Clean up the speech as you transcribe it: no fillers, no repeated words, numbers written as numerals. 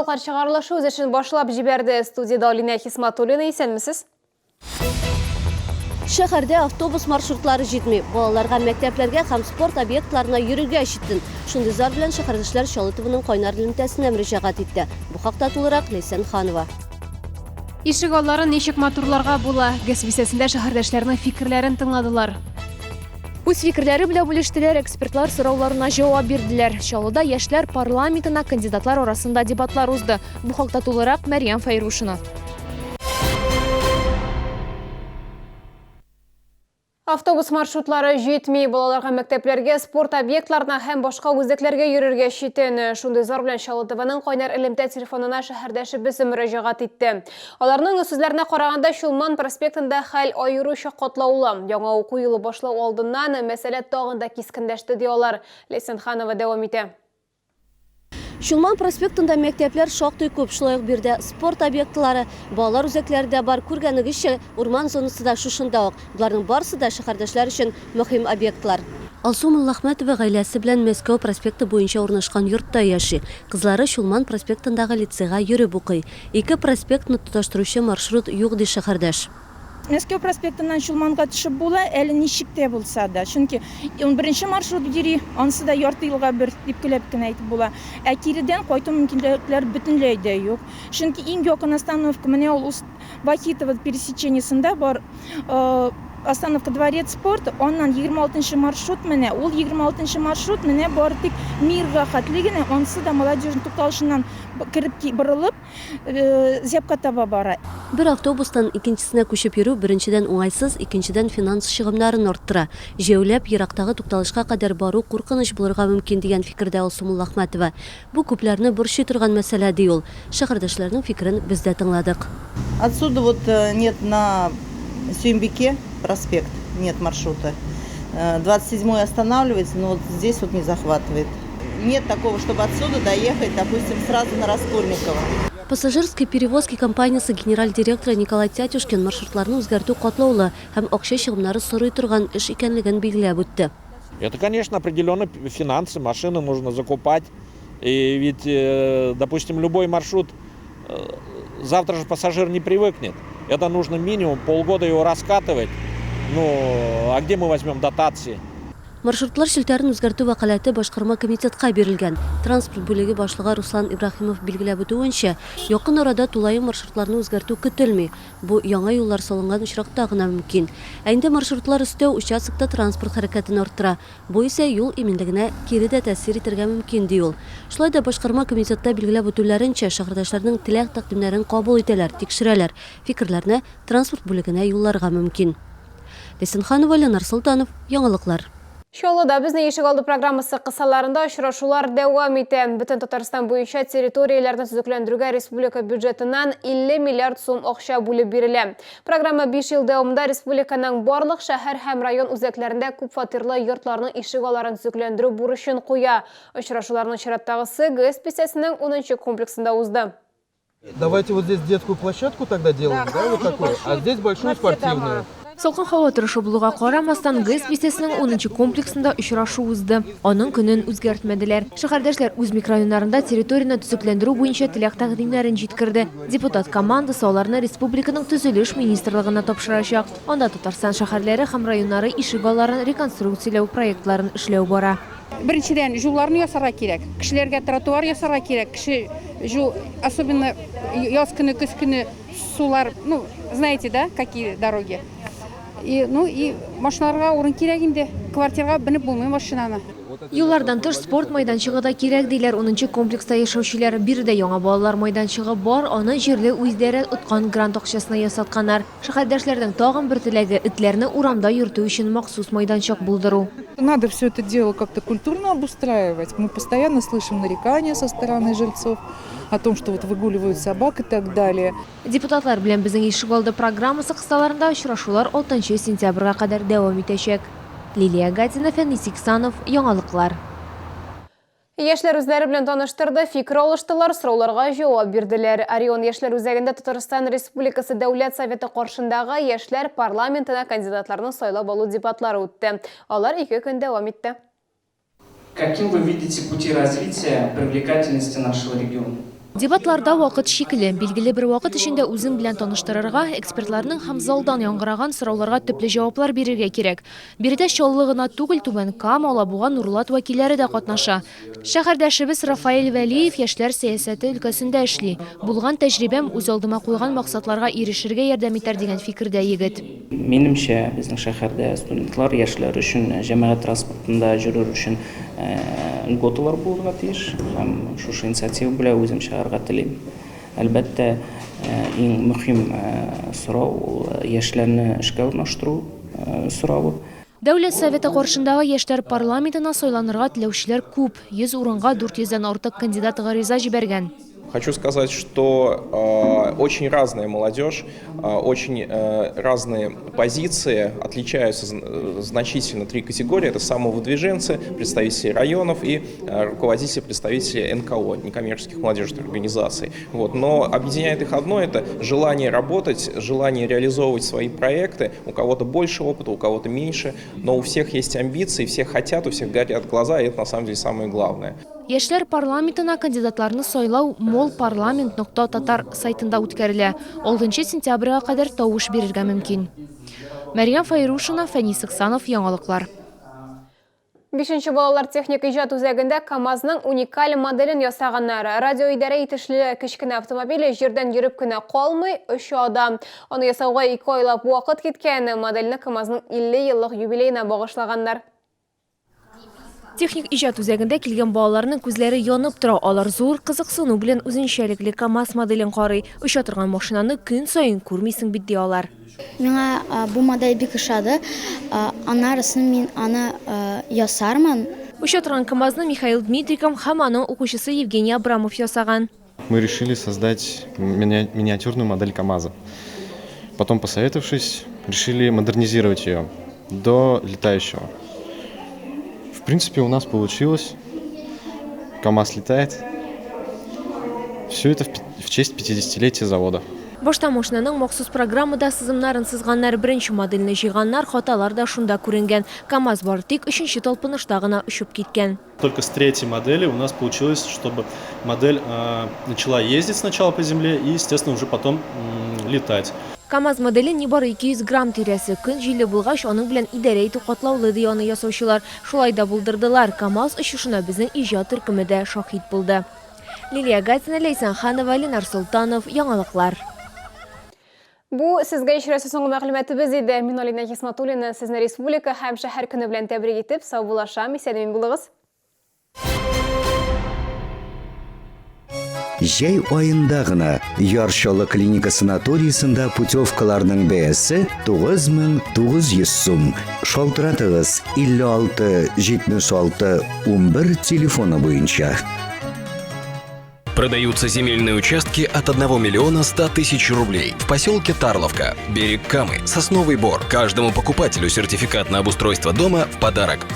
Яңалыклар чыгарылышы үз эшен башлап җибәрде. Студиядә Алинә Хисматуллина, исәнмесез. Шәһәрдә автобус маршрутлары җитми. Балаларга мәктәпләргә һәм спорт объектларына йөрергә читен. Шундый зар белән шәһәрдәшләр Чаллы ТВның кайнар элемтәсенә мөрәҗәгать итте. Бу хакта тулырак Ләйсән Ханова. Ишек алларын ничек матурларга була? ГЭС бистәсендә шәһәрдәшләрнең фикерләрен тыңладылар. Үз фикерләре белән бүлештеләр, экспертлар сорауларына җавап бирделәр. Чаллыда яшьләр парламентына кандидатлар арасында дебатлар узды. Бу хакта тулырак Мәрьям Фәйрушина. Автобус маршрутлары җитми, балаларга мәктәпләргә, спорт объектларына һәм башка үзәкләргә йөрергә читен. Шундый зар белән Чаллы ТВның кайнар элемтә телефонына шәһәрдәшебез мөрәҗәгать итте. Аларның сүзләренә караганда, Чулман проспектында хәл аеруча катлаулы. Яңа уку елы башлау алдыннан мәсьәлә тагын да кискенләште, ди алар. Ләйсән Ханова дәвам итә. Чулман проспектында мәктәпләр шактый күп, шулай ук биредә спорт объектлары, балалар үзәкләре дә бар. Күргәнегезчә, урман зонасы да шушында ук. Боларның барысы да шәһәрдәшләр өчен мөһим объектлар. Алсу Муллахмәтова гаиләсе белән Мәскәү проспекты буенча урнашкан йортта яши. Кызлары Чулман проспектындагы лицейга йөреп укый. Ике проспектны тоташтыручы маршрут юк, ди шәһәрдәш. Мәскәү проспектыннан Чулманга төшеп була, әле ничек тә булса да. Чөнки унберенче маршрут йөри, анысы да ярты елга бер, дип көлеп кенә әйтеп була. Ә киредән кайту мөмкинлекләр бөтенләй дә юк. Чөнки иң якын остановка менә ул Вахитово пересечениесендә бар. Остановка Дворец спорта, аннан 26 нчы маршрут менә. Ул 26 нчы маршрут менә бары тик Мирга хәтле генә, анысы да Молодежный тукталышыннан кереп борылып, Зябка таба бара. Бер автобустан икенчесенә күчеп йөрү, беренчедән, уңайсыз, икенчедән, финанс чыгымнарын арттыра. Җәяүләп ерактагы тукталышка кадәр бару куркыныч булырга мөмкин, дигән фикердә Алсу Муллахмәтова. Бу күпләрне борчый торган мәсьәлә, ди ул. Шәһәрдәшләрнең фикерен без дә тыңладык. Отсюда вот нет на Сюембике проспект, нет маршрута. 27-й останавливается, но вот здесь вот не захватывает. Нет такого, чтобы отсюда доехать, допустим, сразу на Раскольникова. Пассажирские перевозки компаниясе генераль директоры Николай Тятюшкин маршрутларны үзгәртү катлаулы һәм акча чыгымнары сорый торган эш икәнлеген билгеләп үтте. Это, конечно, определенные финансы, машины нужно закупать. И ведь, допустим, любой маршрут, завтра же пассажир не привыкнет. Это нужно минимум полгода его раскатывать. Ну, а где мы возьмем дотации? Маршрутлар челтәрен үзгәртү вәкаләте башкарма комитетка бирелгән. Транспорт бүлеге башлыгы Руслан Ибраһимов билгеләп үтүенчә, якын арада тулаем маршрутларны үзгәртү көтелми. Бу яңа юллар салынган очракта гына мөмкин. Ә инде маршрутлар өстәү участокта транспорт хәрәкәтен арттыра. Бу исә юл иминлегенә кире дә тәэсир итәргә мөмкин, ди ул. Шулай да башкарма комитетта билгеләп үтүләренчә, шәһәрдәшләрнең теләк-тәкъдимнәрен кабул итәләр, тикшерәләр. Фикерләрне транспорт бүлегенә юлларга мөмкин. Ләйсән Ханова, Ленар Солтанов, Яңалыклар. Чаллыда Безнең ишегалды программасы кысаларында очрашулар дәвам итә. Бөтен Татарстан буенча территорияләрне төзекләндерүгә республика бюджетыннан 50 миллиард сум акча бүлеп бирелә. Программа биш ел дәвамында республиканың барлык шәһәр һәм район үзәкләрендә күпфатирлы йортларның ишегалларын төзекләндерү бурычын куя. Очрашуларның чираттагысы ГЭС бистәсенең унынчы комплексында узды. Давайте вот здесь детскую площадку тогда делаем, да, вот такую, а здесь большую спортивную. Салкын һава торышы булуга карамастан, ГЭС бистәсенең унынчы комплексында очрашу узды. Аның көнен үзгәртмәделәр. Шәһәрдәшләр үз микрорайоннарында территорияне төзекләндерү буенча теләк-тәкъдимнәрен җиткерде. Депутат командасы аларны республиканың Төзелеш министрлыгына тапшырачак. Анда Татарстан шәһәрләре һәм районнары ишегалларын реконструкцияләү проектларын эшләү бара. Беренчедән, юлларны ясарга кирәк. Кешеләргә тротуар ясарга кирәк. Кеше жул, особенно яз көне, көз көне сулар, ну, знаете, да, какие дороги. И, ну, и машиналарга урын кирәк инде. Квартирага менеп булмый машинаны. Юллардан тыш спорт майданчыгы да кирәк, диләр унынчы комплекста яшәүчеләр. Биредә яңа балалар майданчыгы бар, аны җирле үзидарә откан грант акчасына ясатканнар. Шәһәрдәшләрнең тагын бер теләге, этләрне урамда йөртү өчен махсус майданчык булдыру. Надо все это дело как-то культурно обустраивать. Мы постоянно слышим нарекания со стороны жильцов о том, что вот выгуливают собак и так далее. Депутатлар белән Безнең ишегалды программасы кысаларында очрашулар 6 сентябрьгә кадәр дәвам итәчәк. Лилия Гатина, Фәнис Иксанов, Яңалыклар. Яшьләр үзләре белән таныштырды, фикер алыштылар, сорауларга җавап бирделәр. Орион яшьләр үзәгендә Татарстан Республикасы Дәүләт Советы каршындагы Яшьләр парламентына кандидатларны сайлап алу дебатлары үтте. Алар ике көн дәвам итте. Каким вы видите пути развития привлекательности нашего региона? Дебатларда вакыт чикле. Билгеле бер вакыт эчендә үзең белән таныштырырга, экспертларның һәм залдан яңгыраган сорауларга төпле җаваплар бирергә кирәк. Биредә Чаллы гына түгел, Түбән Кама, Алабуга, Нурлат вәкилләре дә катнаша. Шәһәрдәшебез Рафаэль Вәлиев яшьләр сәясәте өлкәсендә эшли. Булган тәҗрибәм үз алдыма куйган максатларга ирешергә ярдәм итәр дигән фикердә егет. Минемчә, безнең шәһәрдә студентлар, яшьләр өчен җәмәгать транспортында йөрер өчен льготалар булырга тиеш һәм шушы инициатива белән үзем чыгарга телим. Әлбәттә, иң мөһим сорау ул яшьләрне эшкә урнаштыру соравы. Дәүләт Советы каршындагы Яшьләр парламентына сайланырга теләүчеләр күп. 100 урынга 400 дән артык кандидат гариза җибәргән. Хочу сказать, что очень разная молодежь, очень разные позиции, отличаются значительно три категории. Это самовыдвиженцы, представители районов и руководители, представители НКО, некоммерческих молодежных организаций. Вот. Но объединяет их одно – это желание работать, желание реализовывать свои проекты. У кого-то больше опыта, у кого-то меньше, но у всех есть амбиции, все хотят, у всех горят глаза, и это на самом деле самое главное. Яшьләр парламентына кандидатларны сайлау молпарламент.татар сайтында үткәрелә. 6 сентябрьгә кадәр тавыш бирергә мөмкин. Мәрьям Файрушина, Фәнис Иксанов, Яңалыклар. Бишенче балалар техник иҗат үзәгендә КАМАЗның уникаль моделен ясаганнар. Радио идарә итешле кечкенә автомобиль җирдән йөреп кенә калмый, оча да. Аны ясауга ике айлап вакыт киткән. Модельне КАМАЗның 50 еллык юбилеена багышлаганнар. Техник иҗат үзәгендә килгән балаларның күзләре янып тора. Алар зур кызыксыну белән үзенчәлекле КАМАЗ моделен карый. Оча торган машинаны көн саен күрмисең бит, ди алар. Миңа бу модель бик ошады. Аннарысын мин аны ясармын. Оча торган КАМАЗны Михаил Дмитриков һәм аның укучысы Евгений Абрамов ясаган. Мы решили создать миниатюрную модель КАМАЗа. Потом, посоветовавшись, решили модернизировать ее до летающего. В принципе, у нас получилось. КАМАЗ летает. Все это в честь 50-летия завода. Башта машинаның махсус программада сызымнарын сызганнар, беренче модельне җыйганнар, хаталар да шунда күренгән. КАМАЗ бары тик өченче талпынышта гына очып киткән. Только с третьей модели у нас получилось, чтобы модель начала ездить сначала по земле и, естественно, уже потом летать. КАМАЗ моделе нибары 200 грамм тирәсе. Көн җилле булгач, аның белән идарә итү катлаулы, ди аны ясаучылар. Шулай да булдырдылар. КАМАЗ очышына безнең иҗат төркеме дә шаһит булды. Лилия Гатина, Ләйсән Ханова, Ленар Солтанов, Яңалыклар. Бу сезгә ишрәсе соңгы мәгълүматыбыз иде. Мин Алина Хисматуллина сезне республика һәм шәһәр көне белән тәбрик итеп саубуллашам. Исән-имин булыгыз. Җәй аенда гына Яр Чаллы клиника санаториясендә путевкаларның бәясе 9900 сум. Шалтыратыгыз 56 76 11 телефоны буенча. Продаются земельные участки от 1 миллиона 100 тысяч рублей в поселке Тарловка, берег Камы, Сосновый Бор. Каждому покупателю сертификат на обустройство дома в подарок.